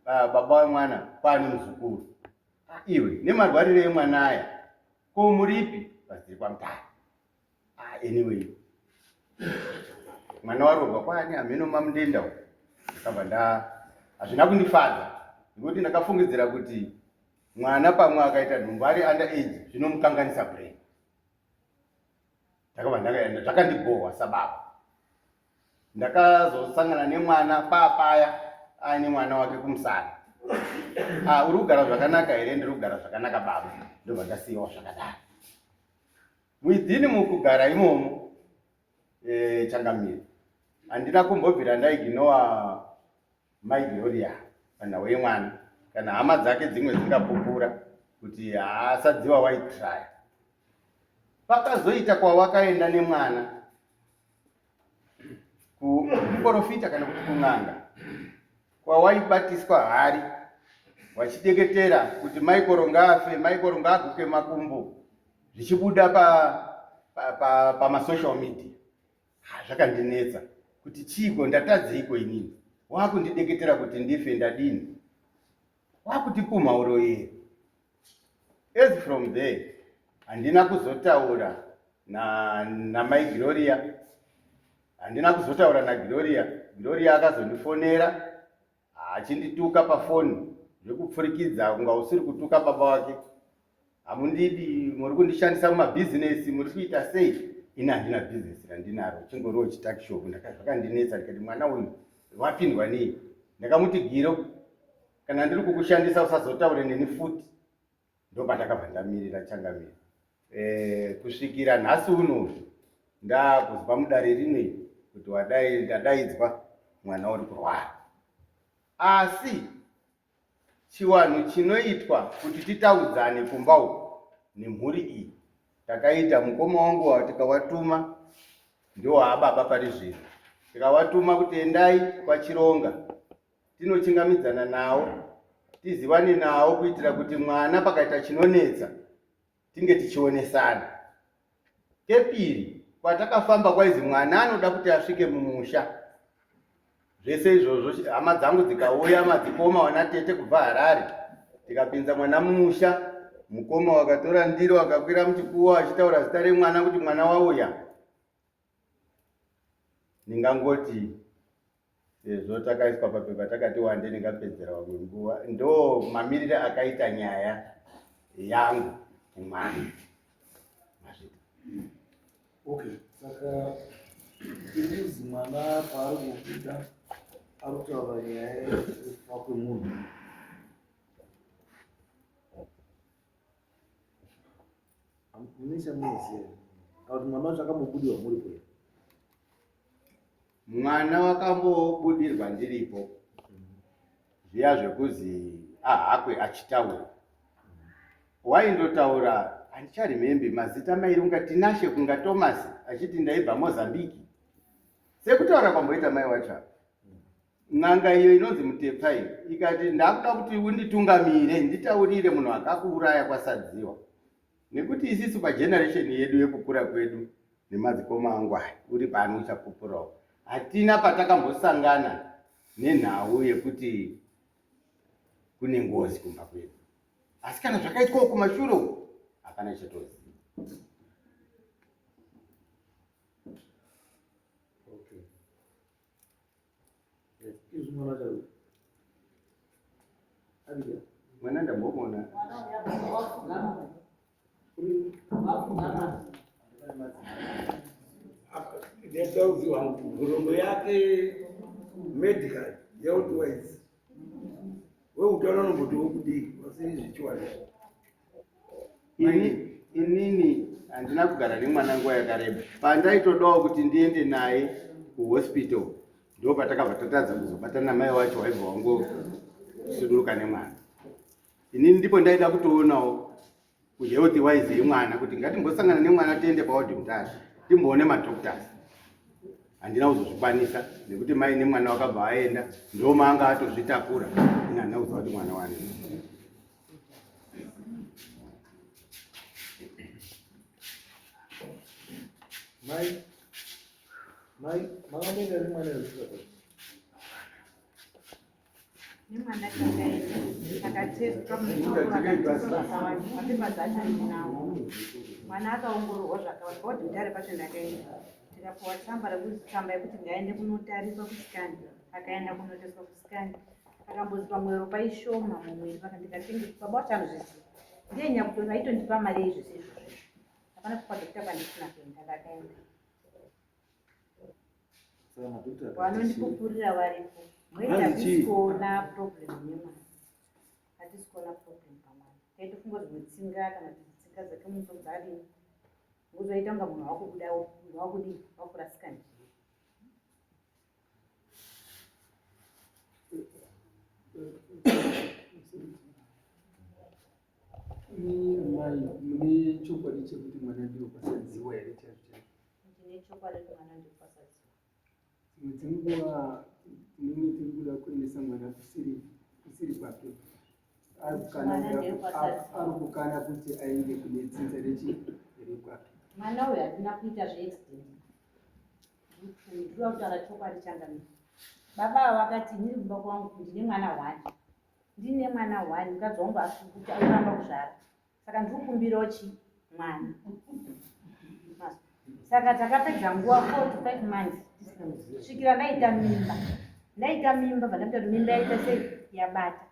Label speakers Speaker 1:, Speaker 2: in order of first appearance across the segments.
Speaker 1: Baba wemwana kwaane muzukuru. Ah, iwe nemarwarire emwana aya ko muripi? Vaziri kwaMutare. Ah, anyway mwana waroorwa kwaani hameno mamundenda uko. Ndakabva nda hazvina kundifadza nekuti ndakafungidzira kuti mwana pamwe akaita nhumbu ari under age zvinomukanganisa brain. Ndakabva ndakaenda zvakandibhohwa sababa. Ndakazosangana nemwana paapaya aine mwana wake kumusana. Ah, uri kugara zvakanaka here? Ndiri kugara zvakanaka baba. Ndobva ndasiyawo zvakadaro. Within mukugara imomo eh, changamire handina kumbobvira ndaiginowa mai Gloria panhau yemwana kana hama dzake dzimwe dzingapupura kuti haasadziwa waitraya. Pakazoita kwawakaenda nemwana kumuporofita kana kuti kun'anga kwawaibatiswa hari wachideketera kuti Michael ngaafe, Michael ngaaguke makumbo zvichibuda pamasocial pa, pa, pa media. Zvakandinetsa kuti chiiko ndatadzeiko inini wakundideketera kuti ndife ndadini wakutipumha uroyi here. As from there handina kuzotaura namai na Gloria, handina kuzotaura naGloria. Gloria akazondifonera achindituka pafoni zvekupfurikidza kunga usiri kutuka baba wake. Hamundidi, muri kundishandisa mumabhizinesi, muri kuita sei? Ini handina bhizinesi randinaro, chingoriwo chitakishopu. Zvakandinetsa ndikati mwana uyu wapindwa nei? Ndakamuti Giro, kana ndiri kukushandisa usazotaure neni futi. Ndopandakabva ndamirira changamire kusvikira nhasi uno ndakuzwa mudare rino kuti wadai ndadaidzwa mwana uri kurwara. Asi chiwanhu chinoitwa kuti titaudzane kumba uku nemhuri iyi takaita mukoma wangu tikawatuma ndiwo ababa pari zvino tikawatuma kuti endai kwaChironga tinochingamidzana nawo tizivane nawo kuitira kuti mwana pakaita chinonetsa tinge tichionesana. Kepiri kwatakafamba kwaizi mwana anoda kuti asvike mumusha. Zvese izvozvo hama dzangu dzikauya, madzikoma wana tete kubva Harare, tikapinza mwana mumusha. Mukoma wakatora ndiro akakwira muchikuwa achitaura zita remwana kuti mwana wauya. Ndingangoti sezvo takaiswa papepa takati wande, ndingapedzera vamwe nguva. Ndo mamirire akaita nyaya yangu kumwana. Mazvita.
Speaker 2: Okay, saka irizi mwana paari kubuda ari kutaura nyaya yekufa kwemunhu. Mune chamunoziva kana kuti mwana wacho akambobudirwa muripo here?
Speaker 1: Mwana wakambobudirwa ndiripo zviya zvekuzi ahakwe achitaura waindotaura handicharemembe mazita mairi kunga Tinashe kunga Thomas achiti ndaibva Mozambique sekutaura kwamboita mai wacho apa. N'anga iyo inonzi Mutepfa iyo ikati ndakuda kuti unditungamire nditaurire munhu akakuuraya kwaSadziwa nekuti isisu pageneration yedu yekukura kwedu nemadzikoma angu aya uri pano uchapupurawo hatina patakambosangana nenhau yekuti kune ngozi kumba kwedu asi kana zvakaitwawo kumashure uku hapana chatoziva.
Speaker 2: Okay. Izvi mwana wacho Abigail.
Speaker 1: Mwana ndambomuona.
Speaker 3: Ndauziwa nhoroondo yake medical health wise weutano unomboti wokudii vasiri zvichiwanikwa.
Speaker 1: Inini handina kugara nemwana nguva yakareba. Pandaitodawo kuti ndiende naye kuhospital ndo patakabva tatadza kuzobatana mai wacho waibva wangosuduruka nemwana. Inini ndipo ndaida kutoonawo kuhealth wise yemwana kuti ngatimbosangana nemwana tiende pawadhi Mutare timboone madoctors. Handina kuzozvikwanisa nekuti mai nemwana wakabva aenda ndomaanga atozvitakura. Ini handina kuziva kuti mwana wani.
Speaker 2: Mai, mai, makamboenda nemwana here kuchipatara?
Speaker 4: Nemwana takaenda akatestwa zvakawanda, mapepa acho ndinawo. Mwana akaongororwa zvakawanda paodhotari pacho ndakaenda tikapuwa tsamba rekuti tsamba yekuti ngaende kunotariswa kuscan. Akaenda kunoteswa kuscan, akambozi pamwero paishoma mumwiri. Ndikatenge baba wacho anozviziva, ndiye nyakuto aitondipa mari yeizvese izvozvo. Hapana kwadhokta kwandisina kuenda, ndakaenda.
Speaker 2: Saka madhokta akati chii?
Speaker 4: Vanondipupurira varipo. Mweti
Speaker 3: Hanzi
Speaker 4: hatisi
Speaker 3: chii?
Speaker 4: kuona problem nemwana, hatisi kuona problem pamwana. Taitofunga zvimwe tsinga kana kuti tsinga dzake muso dzadini, ngozoita kunga munhu wakubuda, munhu wakudii, wakurasika njere.
Speaker 5: Imi amai, mune chokwadi chekuti mwana ndiwo kwasadziwa here chaizvo chaizvo?
Speaker 4: Ndine chokwadi kuti mwana ndikwasadziwa.
Speaker 5: Dzimwe dzenguva tinenge tiri kuda kuendesa mwana kusiri kwake, ari kukana.
Speaker 4: Mwana ndiye kwasadziwa.
Speaker 5: Ari kukana kuti aende kune dzinza rekwake.
Speaker 4: Mwana uyu hatina kuita zveaccident. Ndinoda kutaura chokwadi changamire. Baba ava vakati, inini kumba kwangu ndine mwana one, ndine mwana one, mukadzi wangu asi kuti akuramba kuzvara, saka ndiri kukumbirawo chi mwana. Mazwa. Saka takapedza nguva 4 to 5 months kusvikira ndaita mimba. Ndaita mimba, bva ndakuita kuti mimba yaita sei, yabata.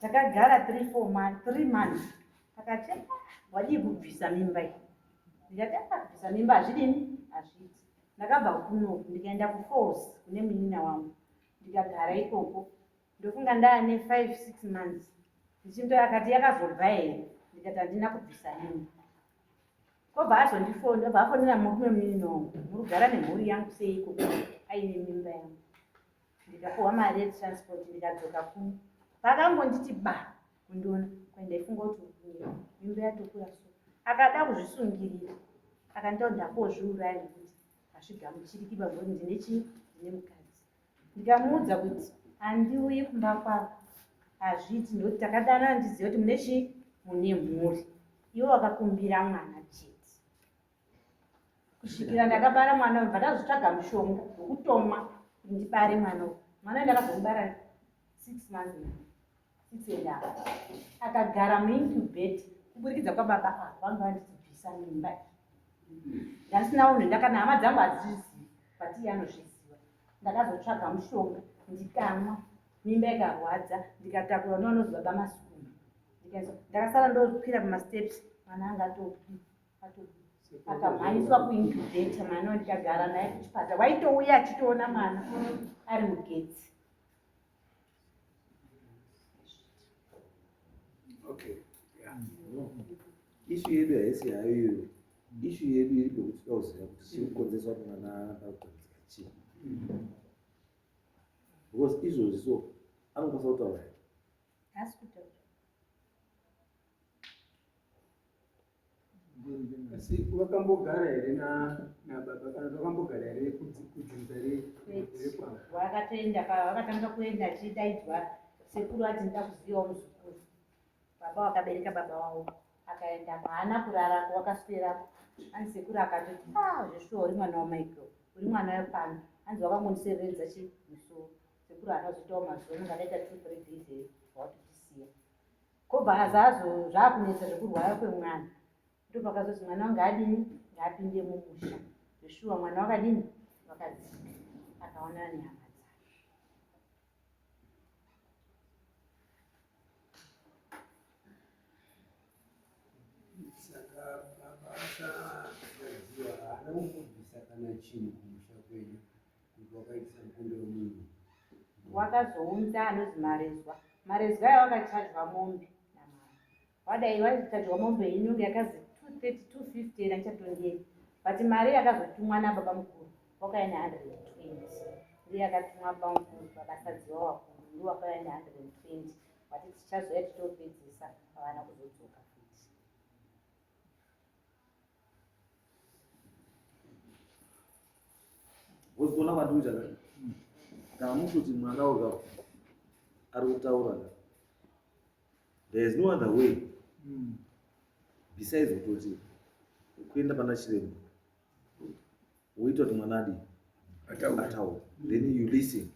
Speaker 4: Takagara 3 4 months, 3 months. Akati, "Ah, wadii kubvisa mimba iyi?" Ndikati, "Ah, kubvisa mimba hazvidini, hazviiti." Ndakabva kunoku ndikaenda kuFalls kune munin'ina wangu, ndikagara ikoko. Ndofunga ndaane 5 6 months ndichimutora. Akati, "Yakazobva here?" Ndikati, "Handina kubvisa mimba." Kobva azondifona, obva afonera murume, munin'ina wangu, "Muri kugara nemhuri yangu sei ikoko aine mimba yangu?" Ndikapiwa mari yetransport, ndikadzoka kuno. Paakangonditi ba kundiona, kwandaifunga kuti uri mimba yatokura, so akada kuzvisungirira, akanditaura ndakozviuraya nekuti hazvigamuchiriki pamuri, ndine chii, ndine mukadzi. Ndikamuudza kuti handiuyi kumba kwako, hazviiti, ndokuti takadanana ndizive kuti mune chii, mune mhuri. Iwe wakakumbira mwana chete. Kusvikira ndakabara mwana uyu, bva ndazotsvaga mushonga wekutomwa kuti ndibare mwana uyu. Mwana ndakazomubara 6 months now, six and a half. Akagara muincubate kuburikidza kwababa ava vanga vanditibvisa mimba iyi. Ndandisina unhu, ndakana hama dzangu hadzizvizivi, but iye anozviziva. Ndakazotsvaga mushonga ndikamwa, mimba ikarwadza, ndikatakura nevanozi baba Masukuma. Ndakasara ndokwira pamasteps, mwana anga atopi akamhanyiswa kuincubator. Mwana ndikagara naye kuchipatara, waitouya achitoona mwana ari mugetsi.
Speaker 3: Okay, yeah.
Speaker 2: Issue yedu haisi hayo iyoyo. Issue yedu iri pekuti toda kuziva kuti chiri kukonzeresa kuti mwana aramba kutambudzika chii, because izvozvi so anokwanisa kutaura here?
Speaker 4: Haasi kutaura.
Speaker 5: Asi wakambogara here nababa, kana kuti wakambogara here kudzinza rekwavo?
Speaker 4: Wakatoenda, wakatanga kuenda achidaidzwa, sekuru ati, "Ndida kuzivawo muzukuru." Baba wakabereka baba wavo akaenda, haana kurarako, wakaswerako. Hanzi sekuru akatoti, "Ah, zveshuwa uri mwana waMichael, uri mwana wepano." Hanzi wakangondisereredza chi musoro. Sekuru haana kuzoitawo mazuva anenge akaita 2 3 days here, wawatotisiya. Kobva azazo zvaakunetsa zvekurwara kwemwana, ndopakazoti mwana wangu adini, ngaapinde mumusha. Zveshuwa mwana wakadini, wakadzika, akaonana nehama dzake.
Speaker 3: Saka baba asaziva haana kumbobvisa kana chinhu kumusha kwenyu kuti wakaitisa mukundo wemunhu?
Speaker 4: Wakazounza anozi marezwa. Marezwa aya wakachajwa mombe namama. Wadai wachajwa mombe inonge yakazi 230 250 era nichatondei, but mari yakazotumwa nababa mukuru wakauya ne120. Ndiye yakatumwa baba mukuru, babasadziwa wakuru, ndiwo wakauya ne120. Vati tichazouya titopedzisa, havana kuzodzoka futi.
Speaker 2: Wozoona kwandikuita ka, kana mutoti mwana uga ari kutaura ka, there is no other way besides kutoti kuenda pana chiremba woita kuti mwana adii?
Speaker 3: Ataure.
Speaker 2: Ataure, then you listen.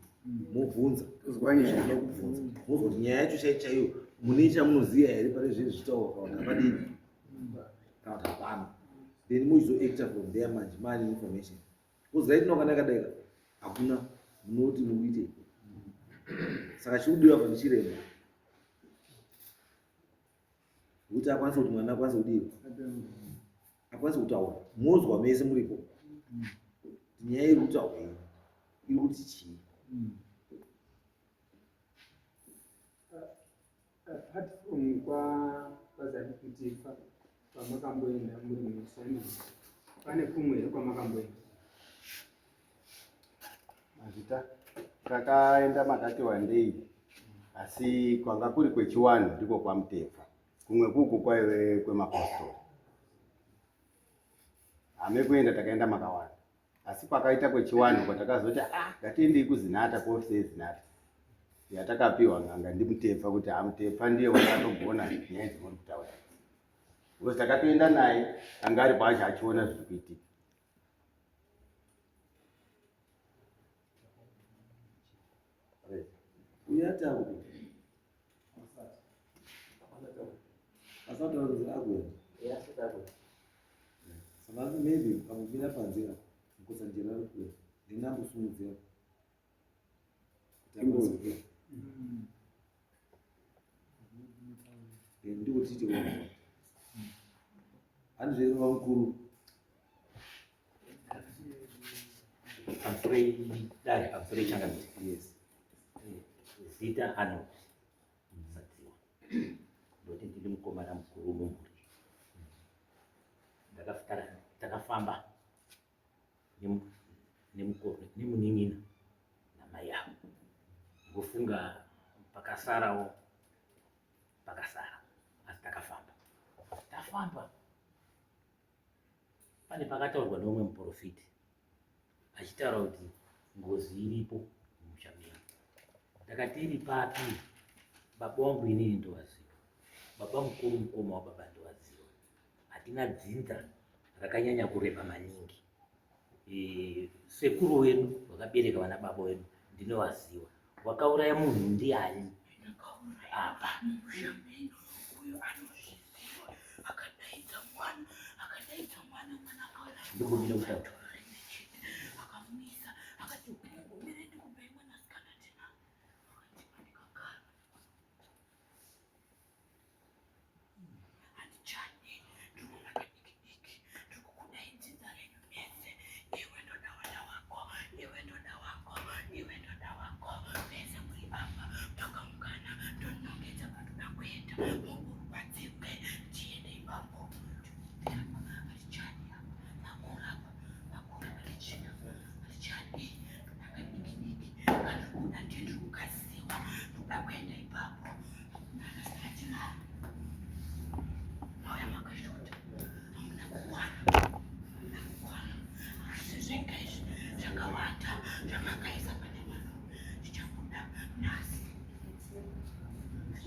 Speaker 2: Mobvunza zvinoda kubvunza, mozwa kuti nyaya yacho chai chaiyo mune chamunoziva here pane zvinhu zvitaurwa kana kuti hapadini kana kuti hapana. Then mochizoacta from there manje maane information. Because right now kana yakadai hakuna munoti mukuitei. Saka chikudiwa apa ndichiremba kuti akwanise kuti mwana akwanise kudii, akwanise kutaura. Mozwa mese muripo nyaya iri kutaurwa iyi iri kuti chii.
Speaker 5: Apart from kwa kwazati kutifa kwamakamboenda muri musani, pane kumwe here kwamakamboenda?
Speaker 1: Mazvita, takaenda makati wandei, asi kwanga kuri kwechiwanhu ndiko kwaMutepfa. Kumwe kuku kwaive kwemapostori. Hame kuenda takaenda makawanda, asi kwakaita kwechiwanhu kwatakazoti ah, ngatiendei kuZinata, kuofisi yeZinata yatakapiwa n'anga ndiMutepfa, kuti haMutepfa ndiye wakatogona nyaya dzimuri kutaura, because takatoenda naye anga ari kwacho achiona zviri kuitika.
Speaker 2: Asati akuenda saka maybe pamupinda panze apa mukotsanjera ari kuenda ndinambosumudzira kuti akwanise kuenda. Then ndiko tiite kuona handizvere vamukuru.
Speaker 6: Pamusoro dare, pamusoro changamire.
Speaker 2: Yes.
Speaker 6: Zita Arnold Sadziwa. Ndoti ndiri mukomana mukuru mumhuri. Takafamba nemunin'ina namai avo. Ngofunga pakasarawo pakasara, asi takafamba. Tafamba pane pakataurwa neumwe muprofiti achitaura kuti ngozi iripo mumusha menyu. Ndakati iri papi? Baba wangu inini ndovaziva, baba mukuru mukoma wababa ndovaziva. Hatina dzinza rakanyanya kureba maningi. Sekuru wedu vakabereka vana baba wedu ndinovaziva. Wakauraya munhu ndiani apa? Ndikubvira kutaura.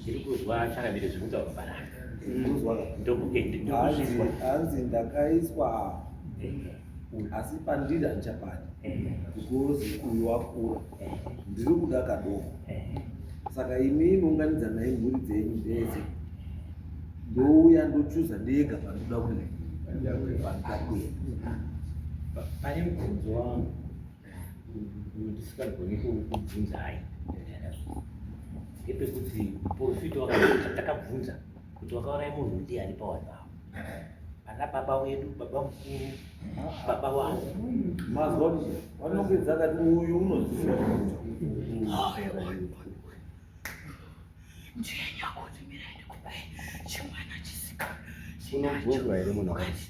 Speaker 6: Ndiri kuzwa changamire zviri kutaurwa panapa. Ndokuzvizwa.
Speaker 2: Hanzi ndakaiswa asi pandiri handichapadi because uyu wakura, ndiri kuda kadoko. Saka imimi unganidzanai mhuri dzenyu ndese, ndouya ndochuza ndega pandoda kuenda. Kuenda.
Speaker 6: Pane mubvunzo wangu ndisingagoni kubvunzai ngepekuti muprofita wakabvunza, takabvunza kuti wakauraya munhu ndiani pavanhu avo, pana baba wedu, baba mukuru, baba wangu.
Speaker 2: Mazwa kuti vanongedza akati uyu unoziva.
Speaker 1: Unobvunzwa here munhu wakati?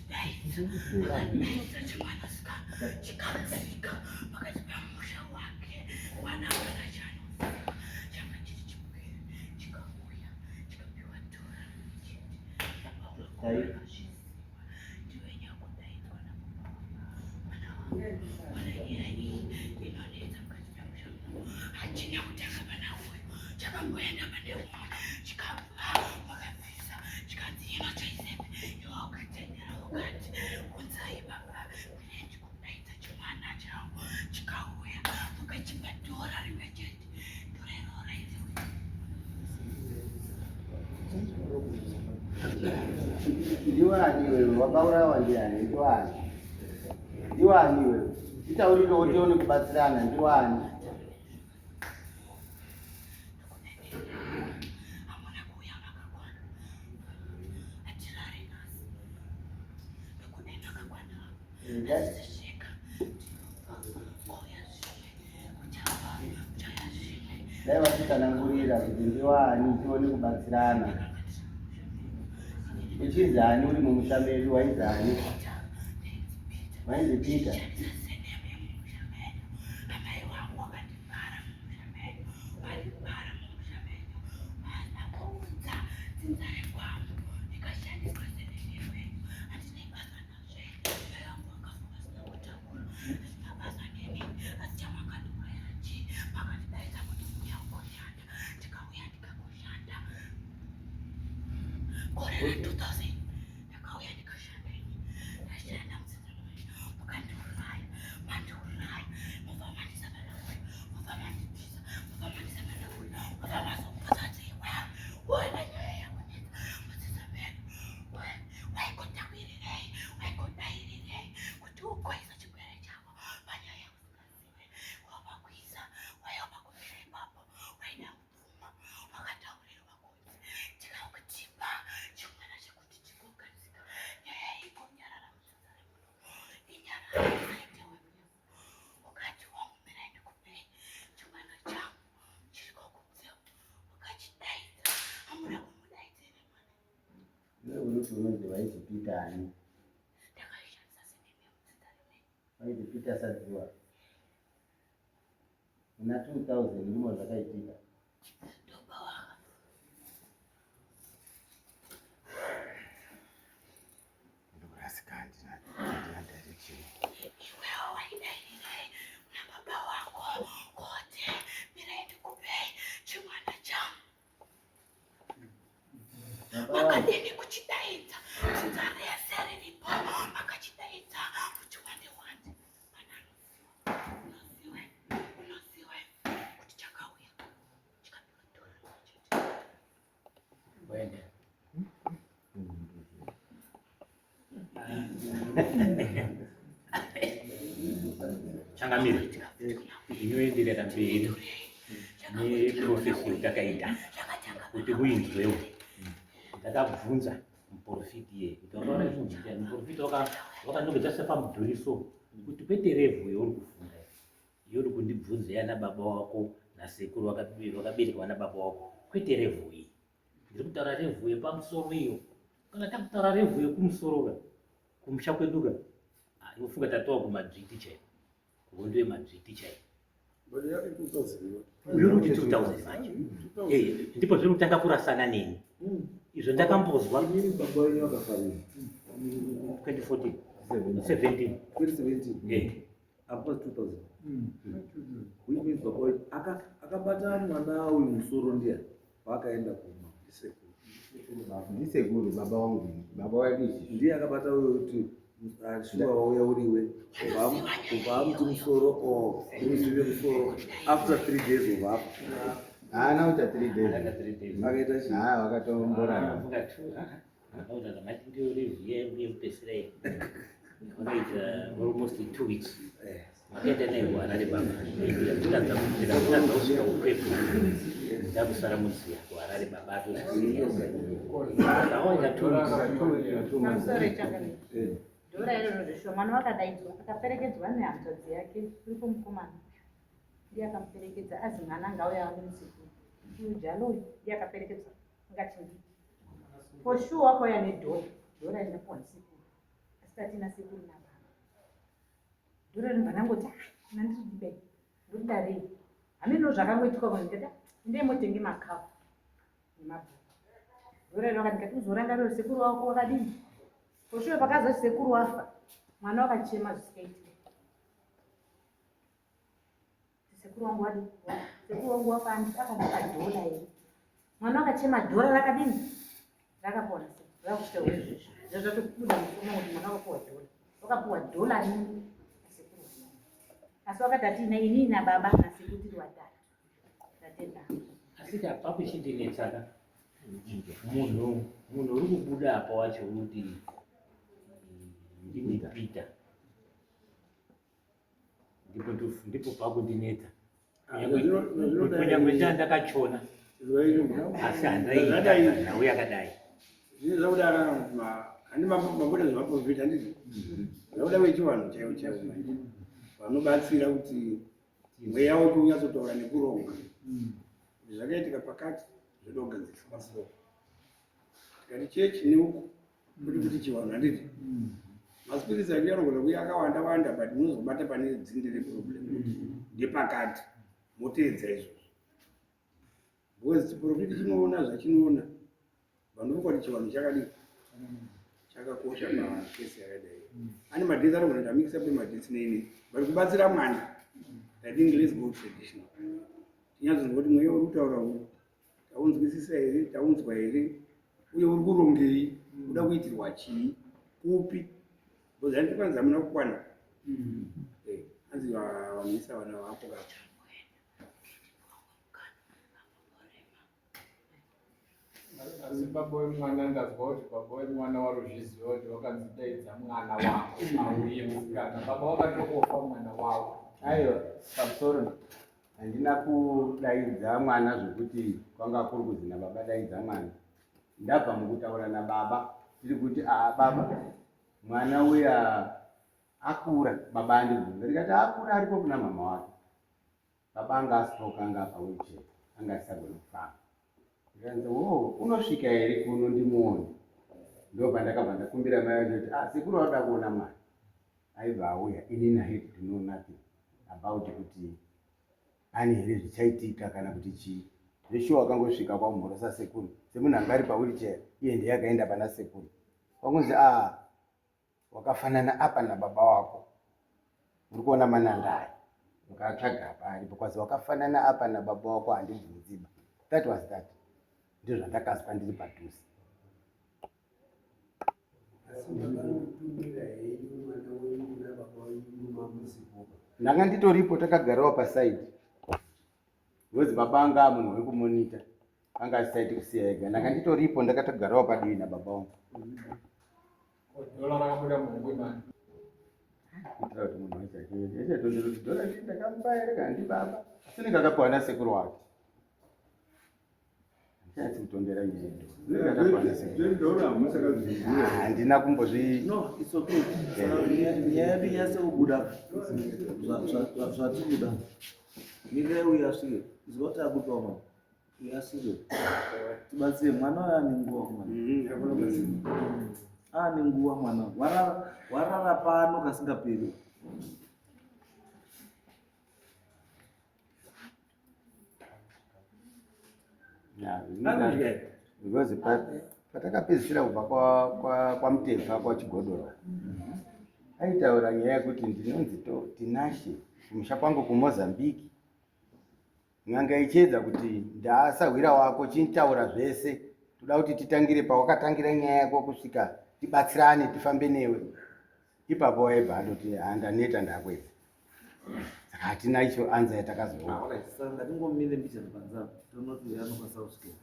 Speaker 1: Ndiwani iwewe wakaurawa ndiani? Ndiwani? Ndiwani iwewe? Titaurirewo tione kubatsirana ndiwani? Dai vatitsanangurira kuti ndiwani tione kubatsirana. Uchinzi ani uri mumusha medu wainzi ani? Wainzi Peter. Unoti unonzi wainzi Peter ani? Wainzi Peter Sadziwa. Muna 2000 ndimo zvakaitika. Ndokurasika handina direction.
Speaker 7: Makadini kuchidaidza dzinza rese riripo, makachidaidza kuti wande wande. Unoziwe, unoziwe kuti chakauya chikapika dora chete.
Speaker 6: Waenda. Changamire, inoenderera mberi neprofesi yatakaita kuti uinzwewo. Ndakabvunza muprofiti iye kuti wakaona chinhu chiyani. Muprofiti wakanongedza sepamudhuri so kuti kwete revhu yauri kufunga yauri kundibvunza yana baba wako nasekuru vakaberekwa nababa wako, kwete revhu iyi. Ndiri kutaura revhu yepamusoro iyo. Kana takutaura revhu yekumusoro ka, kumusha kwedu ka, ndinofunga tatova kumadzviti chaiko, kuhondo yemadzviti chaiko. Uyu uri kuti 2000 manje. Ndipo zviri kutanga kurasana neni. Izvo ndakambozwa.
Speaker 2: Inini baba wenyu vakafa rini?
Speaker 6: 2014. 17.
Speaker 2: 2017. Apa 2000. Which means baba wenyu akabata mwana uyu musoro ndiani paakaenda kuma.
Speaker 1: Ndisekuru baba wangu, baba wedu isusu.
Speaker 2: Ndiye akabata uyu kuti shuwa wauya uriwe ubva amuti musoro or uzive musoro after 3 days ubva afa.
Speaker 1: Haana kuita 3 days.
Speaker 6: Akaita 3 days.
Speaker 2: Akaita chii?
Speaker 1: Vakatomborara.
Speaker 6: Akafunga two. Akaita zvamati ndiyo review yekupedzisira iyi. Vakaita almost 2 weeks. Vakaenda naye kuHarare baba. Ndikatadza kusvika kuKwepu. Ndakusara muziya kuHarare baba atozisiya. Akawaita 2 weeks.
Speaker 4: Pamusoro changamire. Dhora iroro zveshuwa mwana wakadaidzwa akaperekedzwa nehanzvadzi yake uripo mukomana ndiye akamuperekedza azi mwana ngauya aone musekuru uyu jalo uyu ndiye akaperekedzwa ungati ndiki for sure wakauya nedhora dhora rinopiwa ndisekuru asi tatina sekuru nababa dhora rinobva ndangoti nandiri ndorida rei hameno zvakangoitika vanhu ndikati endai motenge makapu nemabhuku dhora rino ndikati uzorangarira sekuru wako wakadini. Poshure pakazoti sekuru wafa, mwana wakachema zvisikaitike. Sekuru wangu wadi, sekuru wangu wafa akandipa dhola here. Mwana wakachema dhola rakadini? Rakapona sekuru, rakusvika izvozvo. Zvatobuda mufumo kuti mwana wakapuwa dhola. Wakapuwa dhola rini nasekuru wangu. Asi wakati atina inini nababa nasekuru tiri watatu. Tatenda.
Speaker 6: Asi apapo chindinetsaka. Munhu munhu uri kubuda apa wacho uri ndini Peter. Ndipo ndipo pakundinetsa. Kunyangwe ndakachona asi handaiita nhau yakadai.
Speaker 3: Zvine zvakuda handi mamboda zvemaprofita handiti zvakuda vechivanhu chaivo chaivo manje vanobatsira kuti mweya wacho unyatsotaura nekuronga kuti zvakaitika pakati zvoda kugadziriswa so tikati chechi neuku kuti kuti chivanhu handiti maspirits acho anogona kuuya akawanda wanda but munozobata pane dzinde reproblem kuti ndepakati moteedza izvozvo because chiprofiti chinoona zvachinoona vanhu vokuti chivanhu chakadii chakakosha pakesi yakadai ane madhesi anogona kuti amikisa pe madhesi neine but kubatsira mwana I think let's go traditional tinyatsonzwa kuti mweya uri kutaura uyu taunzwisisa here taunzwa here uye uri kurongei uda kuitirwa chii kupi because handiti kwanzi hamuna kukwana eh, hanzi vanhuisa vana vako ka
Speaker 5: Asi baba wemwana ndazwa kuti baba wemwana warozviziva kuti wakanzi daidza mwana wako auye musikana baba wakatokofa mwana wavo.
Speaker 1: Aiwa pamusoro handina kudaidza mwana zvekuti kwanga kuri kuzi nababa daidza mwana. Ndabva mukutaura nababa tiri kuti aa baba mwana uya akura baba andibvunza ndikati akura ariko kuna mama wake. Baba anga astroke anga apa wheelchair anga asisagoni kufamba. Ndikanzi wo unosvika here kuno ndimuone. Ndopandakabva ndakumbira mai vacho kuti ah sekuru vanoda kuona mwana. Aibva auya inini I had to know nothing about kuti pane here zvichaitika kana kuti chii. Zveshuwa akangosvika kwamhorosa sekuru semunhu anga ari pawheelchair iye ndiye akaenda pana sekuru. Kwakunzi ah Wakafanana apa nababa wako. Uri kuona mananda aya. Mukatsvaga apa aripo kwazi wakafanana apa nababa wako handibvunziba. That was that. Ndizvo zvandakazwa ndiri padhuze. Ndanga nditoripo takagarawo pasaidi. Because baba anga munhu wekumonita. Anga asisaiti kusiya ega. Ndanga nditoripo ndakatogarawo padivi nababa wangu.
Speaker 5: Dhola rakabuda muhomwe mani.
Speaker 1: Kuitira kuti munhu wacho achatondera kuti dhola ndii ndakamupa here kana ndibaba. Asi unenge akapiwa nasekuru wake. Handichanyatsi kutondera nyaya yedhola. Handina kumbozvi.
Speaker 2: No, it's okay. Nyaya yedu yase kubuda zvatikuda. Nyika yeuya asvike. Izwa kuti akupa mwana. Uyasvike. Tibatsire mwana uyo ane nguva mwana. Ane nguva mwana. Warara warara pano kasingaperi.
Speaker 1: Because patakapedzisira kubva kwaMutepfa kwaChigodora aitaura nyaya yekuti ndinonzi Tinashe kumusha kwangu kuMozambique N'anga ichiedza kuti ndaasahwira wako chintaura zvese toda kuti titangire pawakatangira nyaya yako kusvika tibatsirane tifambe newe ipapo waibva atoti handaneta ndakwedza saka hatina icho anza yatakazoona
Speaker 2: ngatingomire mbichana panze apo tonoti uyo anokwanisa kusvika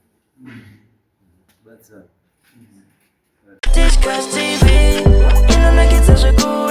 Speaker 2: tibatsirane
Speaker 7: Tichkach TV inonakidza zvekuru.